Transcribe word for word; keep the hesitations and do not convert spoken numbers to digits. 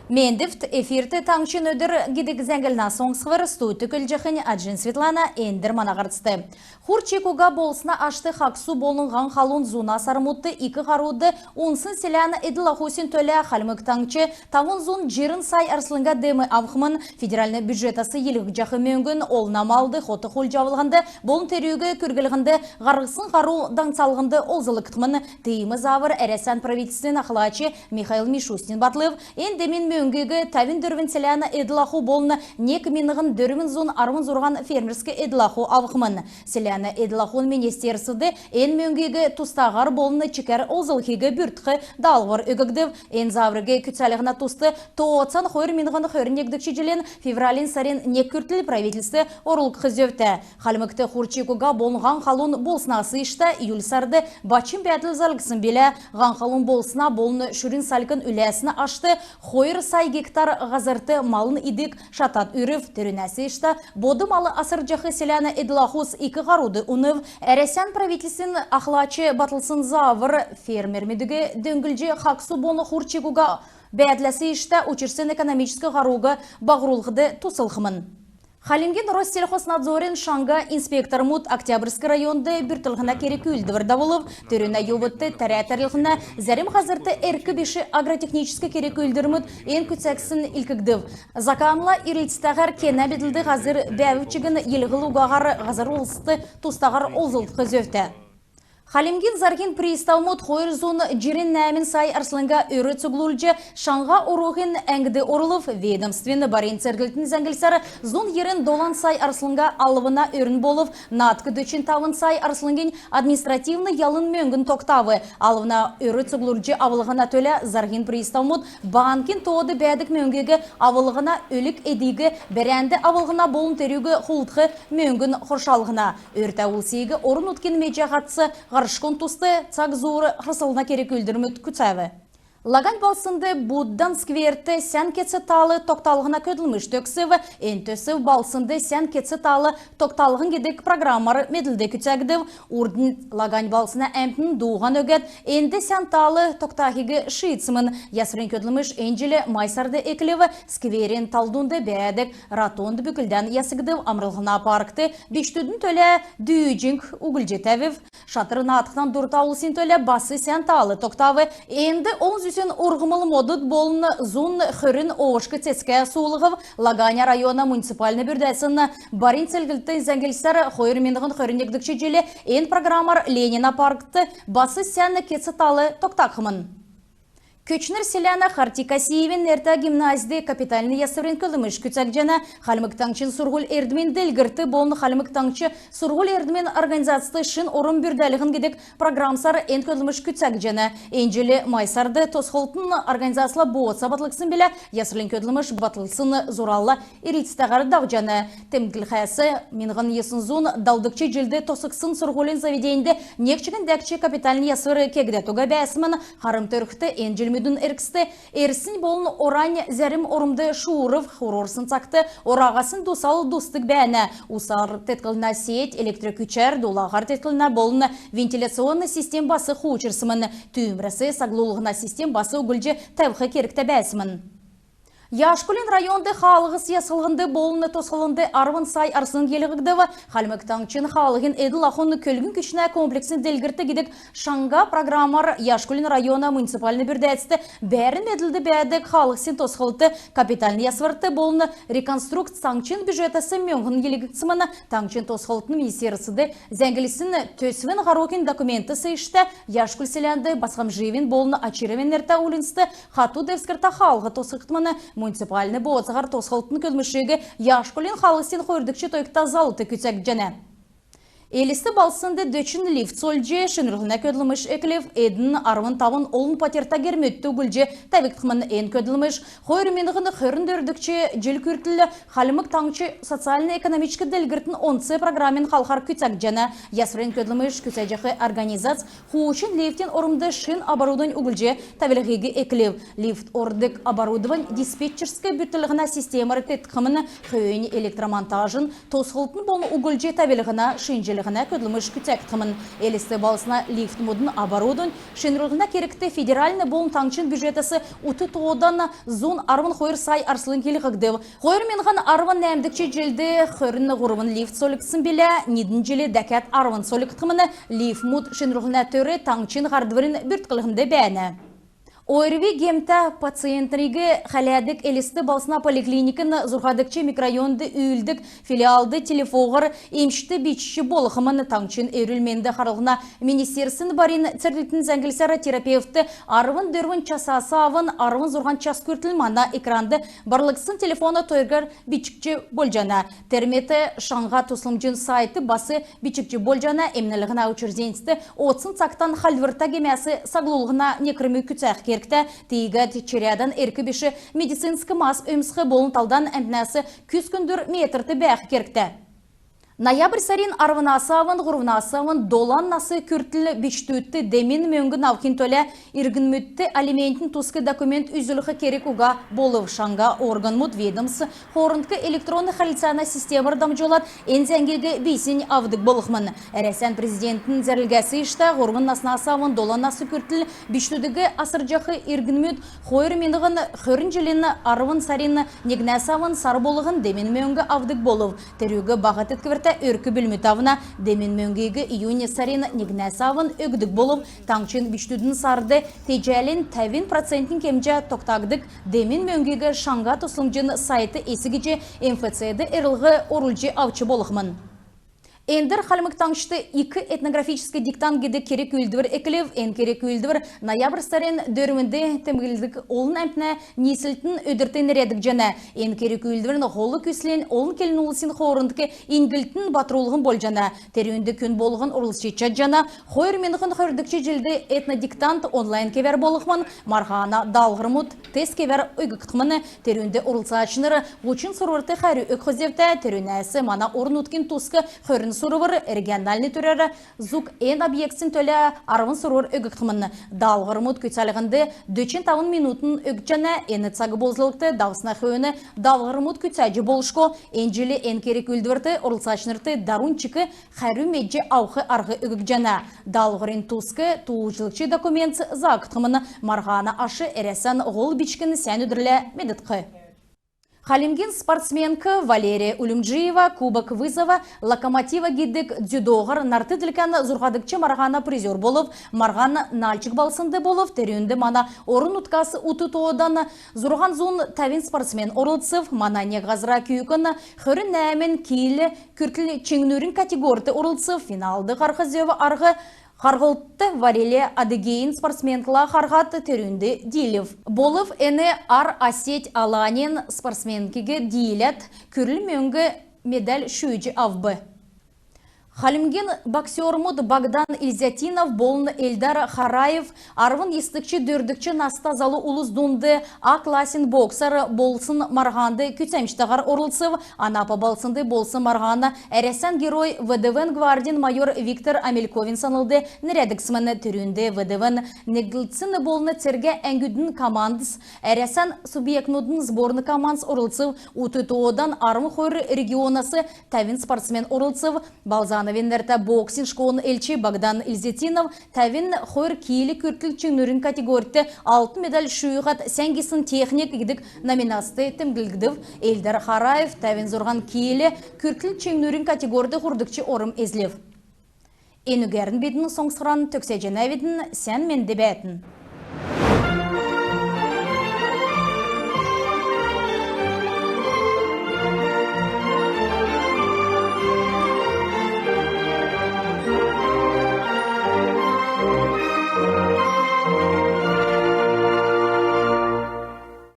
Мендвт! Эфирт «Таңһчин өдр» гидг зәңглһнә соңсхвр. Студьд көдлҗәхнь Аҗин Светлана. Эндр мана һарцд. Хур-чиг уга болсна ашт хагсу болн һаң халун зуна сармудт ик һаруд унсн селәнә эдл-ахусин төлә Хальмг Таңһч тавн зун җирн сай арслңга дем авхмн. Федеральн бюджетәс йилһгҗәх мөңгн олна малд хот хулдҗ авлһнд болн терүг күрглһнд һарһсн һару даңцалһнд олзлгдхмн. Тиим завр Әрәсән правительствин ахлач Михаил Мишустин батлв. Эн демин мөңгиг тәвн дөрвн селәнә эдл-аху болн нег миңһн дөрвн зун арвн зурһан фермерск эдл-аху авхмн. Селәнә эдл-ахун министерствд эн мөңгиг тустаһар болн чикәр олзлхиг бүрткх даалһвр өггдв. Эн завриг күцәлһнә туст тооцан хойр миңһн хөрн негдгч җилин февралин сарин нег күртл правительствд орулгдх зөвтә. Хальмгт хур-чиг уга болн һаң халун болснас иштә июль сард бачм бәәдл зарлгдсн билә. Һаң халун болсна болн шүрүн салькн үләсн ашт хойр сай гектар һазрт малын идг шатад үрв. Терүнәс иштә бод мал асрҗах селәнә эдл-ахус ик һаруд унв. Әрәсән правительствин ахлач батлсн завр фермермүдиг дөңнлҗ, хагсу болн хур-чиг уга бәәдләс иштә учрсн экономическ һаруг баһрулхд туслхмн. Хальмгин Россельхознадзорин шаңһа инспектормуд Октябрьск районд бүртклһнә керг-үүлдвр давулв. Терүнә йовудт тәрә тәрлһнә, зәрм һазрт эрк биш агротехническ керг-үүлдврмүд эн күцәгдсн илдкгдв. Заканла ирлцәтәһәр кенә медлд һазр бәәв чигн йилһл угаһар һазр улст тустаһар олзлгдх зөвтә. Хальмгин зарһин приставмуд хойр зун җирн нәәмн сай арслңга өр цуглулҗ, шаңһа оруһин әңгд орулв. Ведомствин барин церглтин зәңглсәр, зун йирн долан сай арслңга алвна өрн болв. Наадк дөчн тавн сай арслңгинь административн ялын мөңгн тогтав. Алвна өр цуглулҗ авлһна төлә зарһин приставмуд банкин тоод бәәдг мөңгиг авлһна, өлг-эдиг бәрәнд авлһна болн терүг хулдх мөңгн хоршалһна, өртә улсиг орн-нутгин меҗә һатц һаршгон туст цаг зуур харслһна керг-үүлдврмүд күцәв. Лагань балһснд Буддан скверт сән кец тал тогталһна көдлмш төгсв. Эн төсв балһснд сән кец тал тогталһн гидг программар медлд күцәгдв. Урднь Лагань балһсна әмтн дууһан өгәд, энд сән тал тогтахиг шиидсмн. Ясврин көдлмш эн җил май сард эклв. Скверин тал дунд бәәдг ротонд бүклдән ясгдв. Амрлһна паркт бичкдүдин төлә дүүҗң углҗ тәвв. Шатр наадхдан дурта улсин төлә бас сән тал тогтав. Энд олн зүсн урһмл модд болн зун хөрн овшк цецгә суулһв. Лаганя района муниципальн бүрдәцин барин церглтин зәңглсәр, хойр миңһн хөрн негдгч җил эн программар Ленина паркт бас сән кец тал тогтахмн. Көтчнр селәнә Харти Касиевин нертә гимназьд капитальн ясврин көдлмш күцәгдҗәнә. Хальмг Таңһчин сурһуль-эрдмин делгрлт болн Хальмг Таңһч сурһуль-эрдмин организацд шин орм бүрдәлһн гидг программсар эн көдлмш күцәгдҗәнә. Эн җил май сард тосхлтын организацла бооца батлгдсн билә. Ясврин көдлмш батлсн зуралла ирлцәтәһәр давҗана. Темдглхәс, миңһн йисн зун далдгч җилд тосхсн сурһулин заведеньд нег чигн дәкҗ капитальн ясвр кегдәд уга бәәсмн. Харм төрхд, эн җилмүдин эргцд эрснь болн орань зәрм ормд шуурв. Хур орсн цагт ораһасн дусал дусдг бәәнә. Усар тетклһнә сеть, электр күчәр, дулаһар тетклһнә болн вентиляционн систем бас хуучрсмн. Түүмрәс саглулһна систем бас углҗ тәвх кергтә бәәсмн. Яшкулин районд хаалһс яслһнд болн тосхлһнд арвн сай арслң йилһгдв. Хальмг Таңһчин хаалһин эдл-ахун көлгн күчнә комплексн делгрлт гидг шаңһа программар Яшкулин района муниципальн бүрдәцд бәәрн медлд бәәдг хаалһсин тосхлт капитальн ясврт болн реконструкц таңһчин бюджетәс мөңгн йилһгдсмн. Таңһчин тосхлтын министерствд зәңглсн төсвин һаруһин документс иштә Яшкуль селәнд Басхамджиевин болн Очировин нертә уульнцд хату девскртә хаалһ тосхгдхмн. Муниципальн бооцаһар тосхлтын көдлмшиг Яшкулин хаалһсин хойрдгч тойгта залвр күцәгдҗәнә. Элст балһснд дөчн лифт сольҗ шинрүллһнә көдлмш эклв. Эдн арвн тавн олн патьрта гермүдт углҗ тәвгдхмн. Эн көдлмш хойр миңһн хөрн дөрвдгч җил күртл Хальмг Таңһч социальн-экономическ делгрлтин онц программин халхар күцәгдҗәнә. Ясврин көдлмш күцәҗәх организац хуучн лифтин ормд шин оборудовань углҗ тәвлһиг эклв. Лифт ордг оборудовань диспетчерск бүртклһнә системәр теткхмн. Хөөннь электромонтажн, тосхлтын болн углҗ тәвлһнә шинҗл генә көдлмш күцәгдхмн. Элст балһсна лифтмүдин оборудовань шинрүллһнә кергт федеральн болн таңһчин бюджетәс ут тоодан зун арвн хойр сай арслң илгәгдв. Хойр миңһн арвн нәәмдгч җилд хөрн һурвн лифт сольгдсн билә, нидн җил дәкәд арвн сольгдхмн. Лифтмүд шинрүллһнә төр таңһчин һардврин бүртклһнд бәәнә. ОРВИ гемтә пациентнриг хәләдг Элст балһсна поликлиникин зурһадгч микрорайонд үүлддг филиалд телефоһар эмчд бичҗ болхмн. Таңһчин эрүл-менд харлһна министерствин барин церглтин зәңглсәр терапевт арвн дөрвн часас авн арвн зурһан час күртл мана экранд барлгдсн телефона тойгар бичгдҗ болҗана. Тер мет шаңһа туслмҗин сайтд бас бичгдҗ болҗана. Эмнлһнә учрежденьст одсн цагтан хальдврта гемәс саглулһна некврмүд күцәх кергтә. Тиигәд чирәдән эрк биш медицинск маск өмсх болн талдан әмтнәс күс күндүр метрт бәәх кергтә. Ноябрь сарин арвнас авн һурвнас авн долан нас күртл бичкдүдт демин мөңг авхин төлә иргнмүдт алиментин туск документ үзүлх керг уга болв. Шаңһа органмуд, ведомств хоорндк электронн хәрлцәнә системәр дамҗулад эн зәңгиг бийснь авдг болхмн. Әрәсән президентин зәрлгәс иштә һурвн наснас авн долан нас күртл бичкдүдиг асрҗах иргнмүд хойр миңһн хөрн җилин арвн сарин негнәс авн сар болһн демин мөңг авдг болв. Терүг баһ тетквртә өрк-бүлмүд авна. Демин мөңгиг июнь сарин негнәс авн өгдг болв. Таңһчин бичкдүдин сард теҗәлин тәвн процентнь кемҗә тогтагдг демин мөңгиг шаңһа туслмҗин сайтд эс гиҗ МФЦ-д эрлһ орулҗ авч болхмн. Эндр Хальмг Таңһчд «Ик этнографическ диктант» гидг керг-үүлдвр эклв. Эн керг-үүлдвр ноябрь сарин дөрвнд темдглдг олн әмтнә ниицлтин өдрт нерәдгдҗәнә. Эн керг-үүлдврин һол күслнь олн келн улсин хоорндк иньглтин батрулһн болҗана. Терүнд күн болһн орлцҗ чадҗана. Хойр миңһн хөрдгч җилд этнодиктант онлайн кевәр болхмн. Марһана даалһврмуд тест кевәр өггдхмн. Терүнд орлцачнр һучн сурврт хәрү өгх зөвтә. Терүнәс мана орн-нутгин туск хөрн сурвр, региональн төрәр зуг эн объектсин төлә арвн сурвр өггдхмн. Даалһврмуд күцәлһнд дөчн тавн минутн өгчәнә. Эн цаг-болзгт давсна хөөн даалһврмуд күцәҗ болшго. Эн җил эн керг-үүлдврт орлцачнрт дарунь чик хәрү медҗ авх арһ өггдҗәнә. Даалһврин туск тулҗлгч документс заагдхмн. Марһана аш Әрәсән һол бичгин сән өдрлә медгдх. Хальмгин спортсменк Валерия Улюмджиева «Кубок вызова Локомотива» гидг дзюдоһар нарт-делкән зурһадгч марһана призер болв. Марһан Нальчик балһснд болв. Терүнд мана орн-нутгас ут тоодан зурһан зун тәвн спортсмен орлцв. Мана нег һазра күүкн хөрн нәәмн кил күртл чиңнүрин категорьт орлцв. Финалд һарх зөв арһ харһлтд Валерия Адыгейин спортсменкла харһад, терүнд диилв. Болв эн Ар Осеть-Аланин спортсменкиг дииләд, күрл мөңг медаль шүүҗ авв. Хальмгин боксермуд Богдан Ильзятинов болн Эльдар Хараев арвн йисдгч, дөрвдгч наста залу улс дунд А классин боксар болсн марһанд күцәмҗтәһәр орлцв. Анапа балһснд болсн марһана Әрәсән Герой, ВДВ-н гвардин майор Виктор Амельковин санлд нерәдгдсмн. Терүнд ВДВ-н негдлцин болн цергә әңгүдин командс, Әрәсән субъектнүдин сборн командс орлцв. Ут тоодан арвн хойр регионас тәвн спортсмен орлцв. Балзановин нертә боксин школын элч Богдан Ильзятинов тәвн хойр кил күртл чиңнүрин категорьт алтн медаль шүүһәд, сән гисн техник гидг номинацд темдглгдв. Эльдар Хараев тәвн зурһан кил күртл чиңнүрин категорьт һурвдгч орм эзлв. Энүгәрн бидн соңсхвран төгсәҗәнәвидн. Сән менд бәәтн.